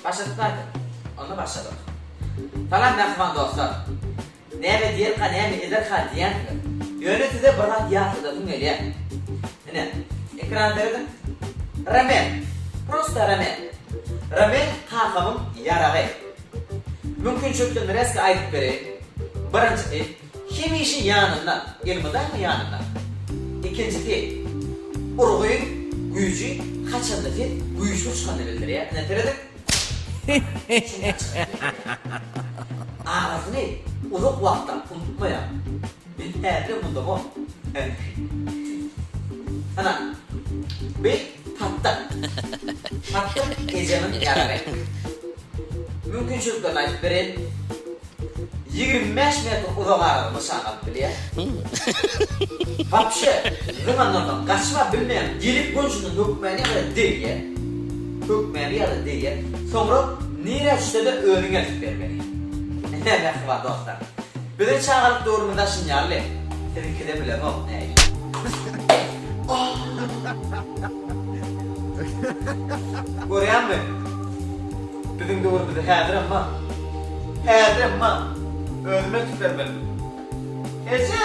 Başladyk zaten. Onda başladyk. Salam mähriban dostlar. Näme diýerka näme ederka diýýänsiňiz. Ýöne size bir zat ýatladasym gelýär. Ine, ekrana serediň. Ramen. Prosta ramen. Ramen kakamyň ýaragy. Mümkinçilikden reska aýdyp bereýin. Birinjisi, hemişe ýanynda, elmydama ýanynda. Ikinjisi, urgyň güýji haçanda ses güýçli çykanda bildirýär. Ine serediň. Agasyny uzak wagtlap unutmaýar. Men häzirem mundamok. Ana, bi patdyk. Patdyk ejemiň ýaragy. Mümkinçiliklerini aýdyp bereýin. 25 metr uzak aralygy nyşana alyp bilýär. Wapşe, zyňandan soň gaçyp-a bilmeýän, gelip gönşünden hökmany ýa-da degýär. Hökmany ýa-da degýär. Soňra nirä düşse-de özüň eltip bermeli. Ine, mähriban dostlar. Biziň çagalyk döwrümiz daşyn ýaly. Siziňkide bilemok nähili. Görýäňmi? Biziň döwrümizde häzirem bar. Häzirem bar. Özüm eltip bermeli. Eje!